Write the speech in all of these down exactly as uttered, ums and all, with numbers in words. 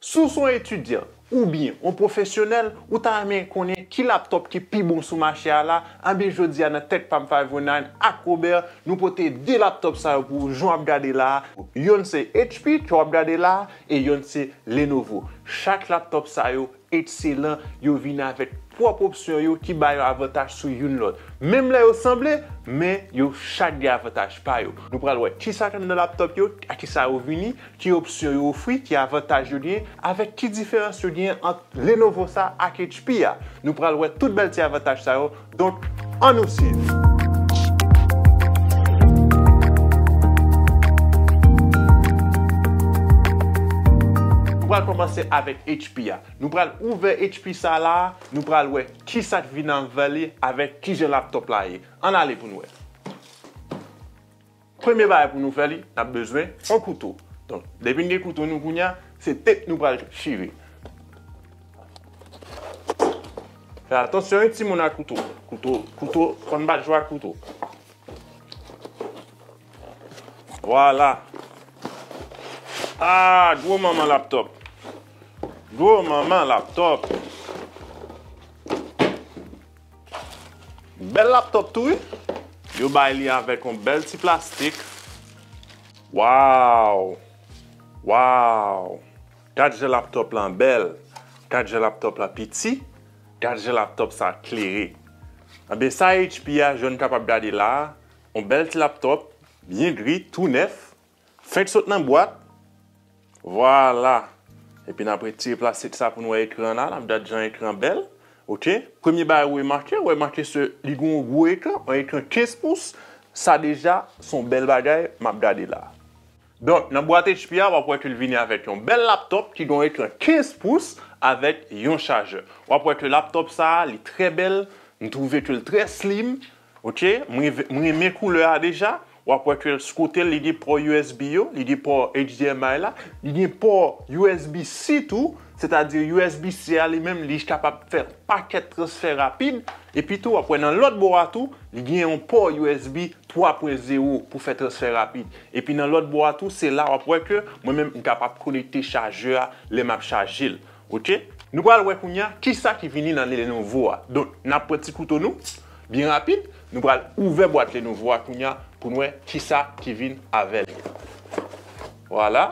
Si w se yon etidyan oubyen yon pwofesyonèl, ou ta renmen konnen ki laptòp ki pi bon sou mache a la, anben jodi a nan Tech Pam Five oh nine ak Robert, nou pote de laptòp sa yo pou w jan w ap gade la a. Yonn se H P ke w ap gade la a, e yonn se Lenovo. Chak laptòp sa yo ekselan, yo vini avèk pwòp opsyon yo ki ba yo avantaj sou youn lòt. Menm lè yo sanble, men yo chak gen avantaj pa yo. Nou pral wè kisa k anndan laptòp yo, a kisa yo vini, ki opsyon yo ofri, ki avantaj yo genyen, avèk ki diferans yo genyen ant Lenovo sa ak H P a. Nou pral wè tout bèl ti avantaj sa yo, donk ann nou swiv. Nou pral kòmanse avèk H P a. Nou pral ouvè H P sa la, nou pral wè kisa k vin avè li avèk kijan laptòp la ye. Ann ale pou n wè. Premye bagay pou nou fè li, n ap bezwen yon kouto. Donk, depi n gen kouto nou kounye a, se tep nou pral chire. Fè atansyon wi timoun ak kouto. Kouto, kouto, fò n pa jwe ak kouto. Vwala. Ah, gwo manman laptòp. Gwo manman laptòp. Bèl laptòp tou wi. Yo bay li avèk yon bèl ti plastik. Waw. Waw. Gad jan laptòp lan bèl. Gad jan laptòp lan piti. Gad jan laptòp sa klere. Anben sa H P a jan n kapab gade la a. Yon bèl ti laptòp, byen gri, tou nèf. Fenk sot nan bwat. Vwala. Epi n ap retire plastik sa pou n wè ekran la. N ap gad jan ekran bèl. Oke. Premye bagay ou remake, ou remake se li gen yon gwo ekran, yon ekran kenz pous. Sa deja se yon bèl bagay m ap gade la. Donk, nan bwat H P a, w ap wè ke l vini avèk yon bèl laptòp ki gen yon ekran kenz pous avèk yon chajè. W ap wè ke laptòp sa a, li trè bèl, m twouve ke l trè slim, oke, m renve- m renmen koulè a deja. W ap wè ke sou kote l, li gen pò U S B yo, li gen pò H D M I la, li gen pò U S B C tou, sètadi U S B C a li menm, li kapab fè pakèt transfè rapid. Epi tou, w ap wè nan lòt bò a tou, li gen yon pò U S B twa pwen zewo pou fè transfè rapid. Epi nan lòt bò a tou, se la w ap wè ke mwen menm, m kapab konekte chajè a lè m ap chaje l. Oke? Nou pral wè kounye a kisa ki vini nan Lenovo a. Donk, n ap pran ti kouto nou, byen rapid, nou pral ouvè bwat Lenovo a kounye a pou n wè kisa ki vin avè l. Vwala.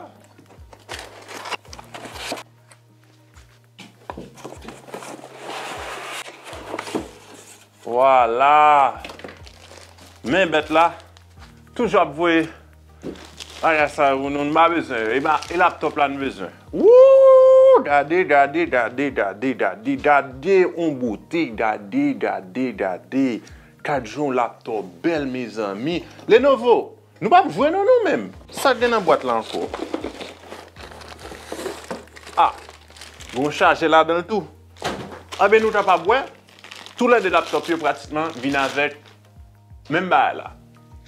Vwala. Men bèt la. Toujou ap voye bagay sa yo pou nou, nou pa bezwen yo. E ba, e laptòp la nou bezwen. Wouuu! Gade, gade, gade, gade, gade, gade yon bote, gade, gade, gade. Gad jan laptòp bèl, mezanmi. Lenovo, nou p ap jwe non nou menm. Sa k gen nan bwat la ankò? Ah, gen yon chajè ladan l tou. Anben, nou kapab wè, toulède laptòp yo pratikman vin avèk menm bagay la.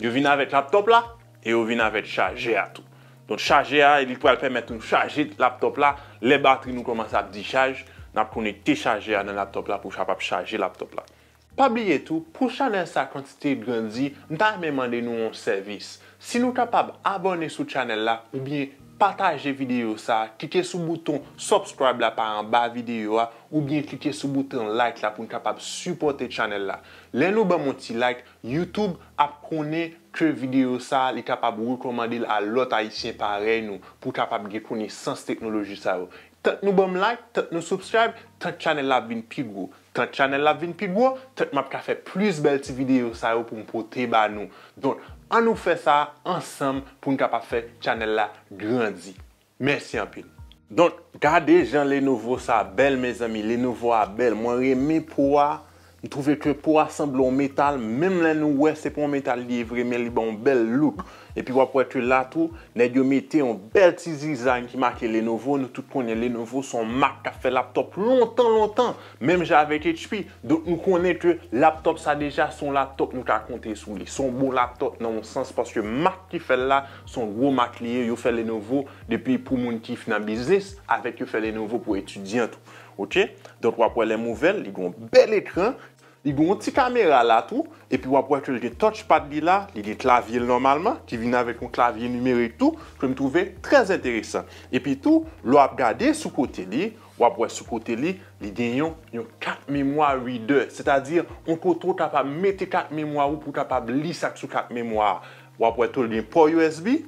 Yo vin avèk laptòp la e yo vin avèk chajè a tou. Donk, chajè a, li pral pèmèt nou chaje laptòp la. Lè batri nou kòmanse ap dichaj, n ap konekte chajè a nan laptòp la pou kapab chaje laptòp la. Pa bliye tou, pou chanèl sa kantite grandi, m ta renmen mande nou yon sèvis. Si nou kapab abòne sou chanèl la, oubyen pataje videyo sa, klike sou bouton subscribe la pa anba videyo a, oubyen klike sou bouton like la pou n kapab sipòte chanèl la. Lè nou ban m yon ti like, YouTube ap konnen ke videyo sa, li kapab rekòmande l a lòt Ayisyen parèy nou, pou kapab gen konesans teknoloji sa yo. Tank nou ban m like, tank nou subscribe, tank chanèl la ap vin pi gwo. Tank chanèl la ap vin pi gwo, tank m ap ka fè plis bèl ti videyo sa yo pou m pote ba nou. Donk, ann nou fè sa ansanm pou n kapab fè chanèl la grandi. Mèsi anpil. Donk, gade jan Lenovo sa bèl, mezanmi. Lenovo a bèl. Mwen renmen po a. M twouve ke po a sanble yon metal. Menm lè nou wè se pa yon metal li ye vre, men li ban yon bèl look. Epi w ap wè ke la tou, nèg yo mete yon bèl ti dizayn ki make Lenovo. Nou tout konnen Lenovo se yon mak k ap fè laptòp lontan, lontan. Menm jan avèk H P. Donk, nou konnen ke laptòp sa deja se yon laptòp nou ka konte sou li. Se yon bon laptòp nan yon sans, paske mak ki fè l la, se yon gwo mak li ye. Yo fè Lenovo depi pou moun ki nan biznis, avèk yo fè Lenovo pou etidyan tou. Oke? Donk, w ap wè lè m ouvè l, li gen yon bèl ekran. Li gen yon ti kamera la tou, epi w ap wè ke l gen touchpad li la, li gen klavye l nòmalman, ki vin avèk yon klavye nimerik tou, ke m twouve trè enteresan. Epi tou, lè w ap gade sou kote li, w ap wè sou kote li, li gen yon, yon kat memwa reader, sètadi yon kote w kapab mete kat memwa ou pou w kapab li sa k sou kat memwa a. W ap wè tou l gen pò U S B,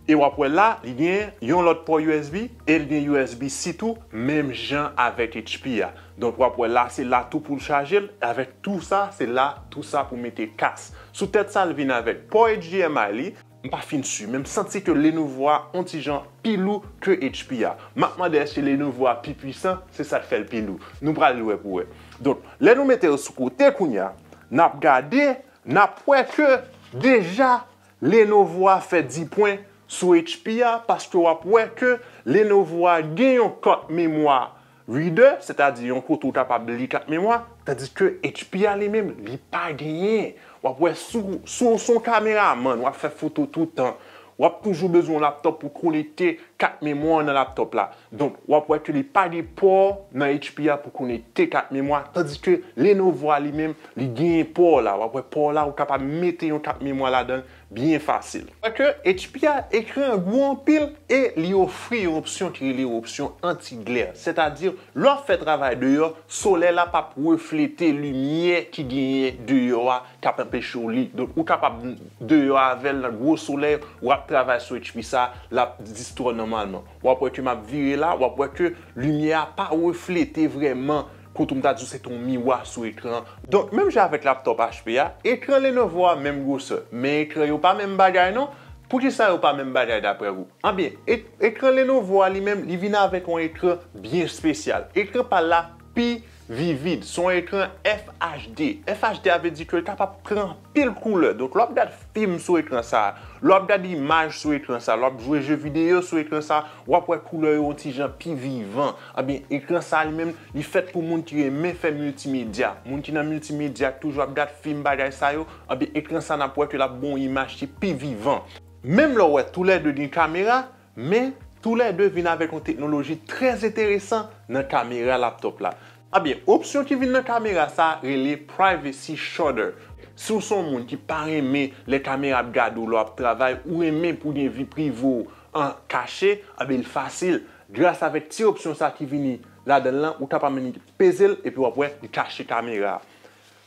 e w ap wè la, li gen yon lòt pò U S B, e l gen U S B C tou, menm jan avèk H P a. Donk, w ap wè la, se la tou pou l chaje l, avèk tou sa, se la tou sa pou mete kas. Sou tèt sa, l vin avèk pò H D M I li, m pa fin si, men m santi ke Lenovo a on ti jan pi lou ke H P a. M ap mande èske Lenovo a pi pwisan, se sa k fè l pi lou. Nou pral wè pou wè. Donk, lè nou mete yo sou kote kounye a, n ap gade, n ap wè ke deja Lenovo a fè di pwen sou H P a, paske w ap wè ke Lenovo a gen yon kat memwa reader, sètadi yon kote ou kapab li kat memwa, tandiske H P a li menm, li pa genyen. W ap wè sou, sou, sou yon kameramann, w ap fè foto toutan. W ap toujou bezwen yon laptòp pou konekte kat memwa nan laptòp la. Donk, w ap wè ke li pa gen pò nan H P a pou konekte kat memwa, tandiske Lenovo a li menm, li genyen pò la. W ap wè pò la, ou kapab mete yon kat memwa ladan l byen fasil. Wè ke H P a ekran an gwo anpil e li ofri yon opsyon ki rele opsyon anti-glare. Sètadi, lè w ap fè travay deyò, solèy la p ap reflete limyè ki genyen deyò a k ap anpeche w li. Donk, ou kapab deyò avè l nan gwo solèy, w ap travay sou H P sa, l ap distò nòmalman. W ap wè ke m ap vire la, w ap wè ke limyè a pa reflete vrèman kote m ta di w se te yon miwa sou ekran an. Donk, menm jan avèk laptòp H P a, ekran Lenovo a menm gwosè, men ekran yo pa menm bagay non. Poukisa yo pa menm bagay daprè ou? Anbyen, ek-, ekran Lenovo a li menm, li vin avèk yon ekran byen espesyal. Ekran pa l la pi vivid, se yon ekran F H D. F H D a vle di ke l kapab pran anpil koulè. Donk, lè w ap gade fim sou ekran sa a, lè w ap gade imaj sou ekran sa a, lè w ap jwe je videyo sou ekran sa a, w ap wè koulè yo yon ti jan pi vivan. Anbyen, ekran sa a li menm, li fèt pou moun ki renmen fè miltimedya. Moun ki nan miltimedya, ki toujou ap gade fim, bagay sa yo, anbyen, ekran sa a n ap wè ke l ap ba w yon imaj ki pi vivan. Menm lè w wè toulède gen kamera, men toulède vin avèk yon teknoloji trè enteresan nan kamera laptòp la. Anbyen, opsyon ki vin nan kamera sa a rele Privacy Shutter. Si w se yon moun ki pa renmen lè kamera ap gade w lè w ap travay, ou renmen pou w gen vi prive w an kache, anbyen, li fasil. Gras avèk ti opsyon sa ki vini ladan l lan, ou kapab menm peze l epi w ap wè li kache kamera a.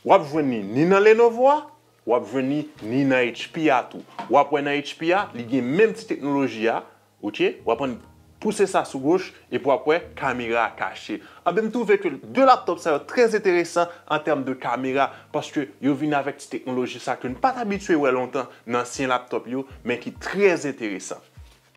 W ap jwenn li ni nan Lenovo a, w ap jwenn li ni nan H P a tou. W ap wè nan H P a, li gen menm ti teknoloji a, oke? W ap ann pouse sa sou goch, epi w ap wè kamera a kache. Anben, m twouve ke de laptòp sa yo trè enteresan an tèm de kamera, paske yo vin avèk ti teknoloji sa ke n pa t abitye wè lontan nan ansyen laptòp yo, men ki trè enteresan.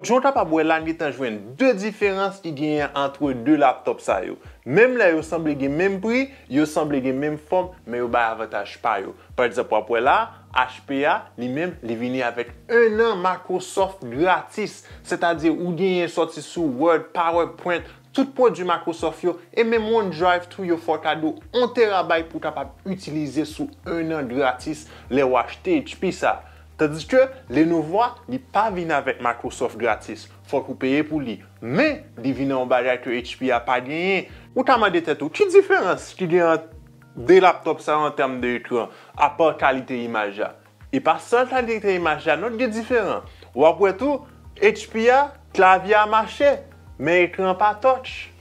Jan w kapab wè la, n gentan jwenn de diferans ki genyen ant de laptòp sa yo. Menm lè yo sanble gen menm pri, yo sanble gen menm fòm, men yo bay avantaj pa yo. Pa egzanp, w ap wè la, H P a, li menm, li vini avèk en an Microsoft gratis. Sètadi, ou genyen sòti sou Word, PowerPoint, tout pwodui Microsoft yo, e menm OneDrive tou, yo fè w kado yon terabay pou w kapab itilize sou en an gratis lè w achte H P sa. Tandiske Lenovo a, li pa vin avèk Microsoft gratis. Fòk ou peye pou li. Men, li vin nan yon bagay ke H P a pa genyen. Ou ta mande tèt ou, ki diferans ki gen ant de laptòp sa yo an tèm de ekran, apa kalite imaj la? E pa sèl kalite imaj la non ki diferan. W ap wè tou, H P a, klavye a mache, men ekran an pa touch.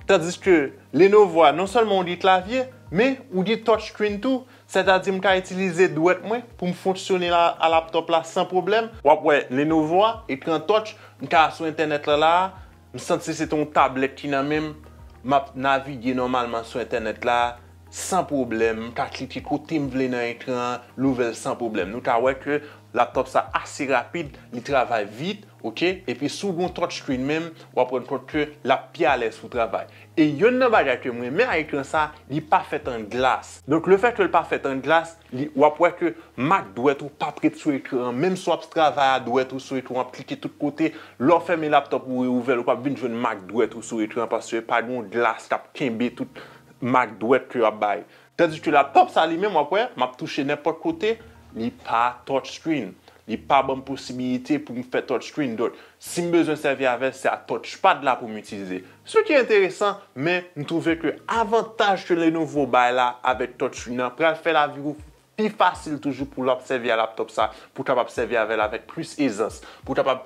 Tandiske Lenovo a, non sèlman ou gen klavye, men ou gen touchscreen tou. Sètadi m ka itilize dwèt mwen pou m fonksyone la, a laptòp la san pwoblèm. W ap wè Lenovo a, ekran touch, m ka sou entènèt la la, m santi se te yon tablèt ki nan men m, m ap navige nòmalman sou entènèt la, san pwoblèm, m ka klike kote m vle nan ekran an, l ouvè l san pwoblèm. Nou ka wè ke laptòp sa ase rapid, li travay vit, oke? Epi si w gen yon touchscreen menm, w ap rann kont ke l ap pi alèz pou travay. E yonn nan bagay ke m renmen a ekran sa, li pa fèt an glas. Donk, lefètke l pa fèt an glas, li, w ap wè ke mak dwèt ou p ap ret sou ekran an. Menm si w ap travay a dwèt ou sou ekran, w ap klike tout kote, lè w fèmen laptòp ou reouvè l, ou p ap vin jwenn mak dwèt ou sou ekran an, paske pa gen yon glas k ap kenbe tout mak dwèt ke w ap bay. Tandiske laptòp sa li menm, w ap wè, m ap touche nenpòt kote, li pa touchscreen. Li pa ban m posibilite pou m fè touchscreen. Donk, si m bezwen sèvi avè l, se a touchpad la pou m itilize. Ce qui est intéressant, men m twouve ke avantaj ke Lenovo bay la avèk touchscreen nan pral fè lavi ou pi fasil toujou pou l ap sèvi a laptop sa, pou w kapab sèvi avè l avèk plis ezans, pou w kapab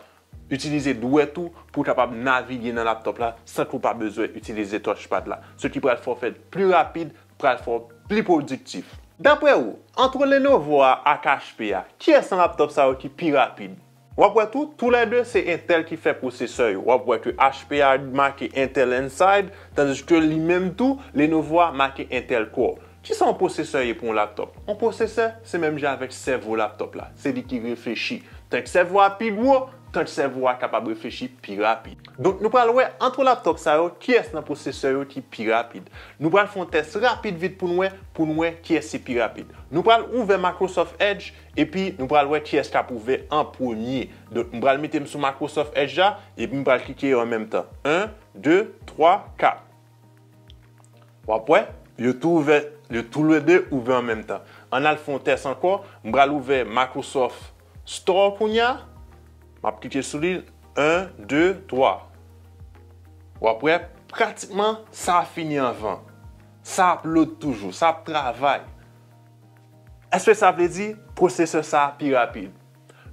itilize dwèt ou, pou w kapab navige nan laptop la san ke w pa bezwen itilize touchpad la. Ce qui pral fè w fè l pli rapid, pral fè w pli pwodiktif. Dapre ou, ant Lenovo a ak H P a, kiyès nan laptop sa yo ki pi rapid? W ap wè tou, toulède se Intel ki fè pwosesè yo. W ap wè ke H P a make Intel Inside, tandiske li menm tou, Lenovo a make Intel Core. Kisa yon pwosesè ye pou yon laptop? Yon pwosesè, se menm jan avèk sèvo laptop la. Se li ki reflechi. Tank sèvo a pi gwo, tank sèvo a kapab reflechi pi rapid. Donk, nou pral wè ant laptop sa yo, kiyès nan pwosesè yo ki pi rapid. Nou pral fè yon tès rapid vit pou n wè, pou n wè kiyès ki pi rapid. Nou pral ouvè Microsoft Edge, epi nou pral wè kiyès k ap ouvè an premye. Donk, m pral mete m sou Microsoft Edge la, epi m pral klike yo an menm tan. En, de, twa, kat. W ap wè, yo tou ouvè, yo toulède ouvè an menm tan. Ann al fè yon tès ankò, m pral ouvè Microsoft Store kounye a. M ap klike sou li, en, de, twa. W ap wè, pratikman, sa ap fini anvan. Sa ap load toujou, sa ap travay. Èske sa vle di pwosesè sa a pi rapid?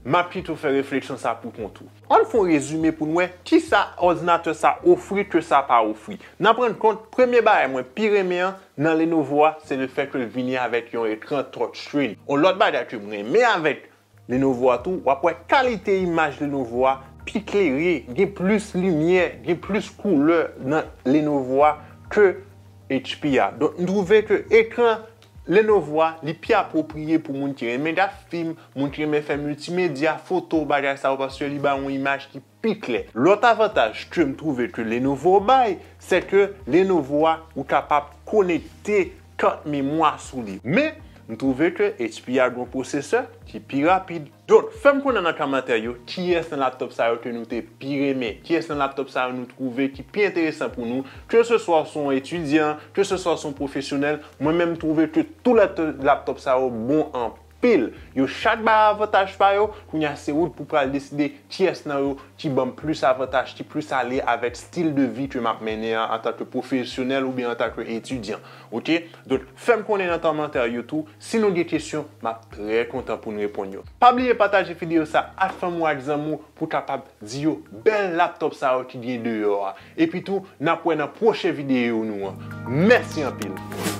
M ap kite w fè refleksyon sa pou kont ou. Ann fè yon rezime pou n wè kisa òdinatè sa ofri ke sa pa ofri. N ap rann kont, premye bagay mwen pi renmen an nan Lenovo a, se le fè ke l vini avèk yon ekran touchscreen. Yon lòt bagay ke m renmen avèk Lenovo a tou, w ap wè kalite imaj Lenovo a pi klere, gen plis limyè, gen plis koulè nan Lenovo a ke H P a. Donk, m twouve ke ekran Lenovo a, li pi apwopriye pou moun ki renmen gad fim, moun ki renmen fè miltimedya, foto, bagay sa yo, paske li ba yon imaj ki pi klè. Lòt avantaj ke m twouve ke Lenovo bay, se ke Lenovo a, ou kapab konekte kat memwa sou li. Men, m twouve ke H P a gen yon pwosesè ki pi rapid. Donk, fè m konnen nan kòmantè yo, kiyès nan laptop sa yo ke nou te pi renmen? Kiyès nan laptop sa yo nou twouve ki pi enteresan pou nou? Ke se swa w se yon etidyan, ke se swa w se yon pwofesyonèl, mwen menm m twouve ke tout laptop sa yo bon anpil. Yo chak bay avantaj pa yo, kounye a se ou pou pral deside kiyès nan yo ki ban m plis avantaj, ki plis ale avèk stil de vi ke m ap mennen an, antanke pwofesyonèl oubyen antanke etidyan. Oke? Donk, fè m konnen nan kòmantè yo tou, si nou gen kesyon, m ap trè kontan pou n reponn yo. Pa bliye pataje videyo sa ak fanmi w ak zanmi w pou w kapab di yo bèl laptop sa yo ki gen deyò a. Epi tou, n ap wè nan pwochen videyo nou an. Mèsi anpil!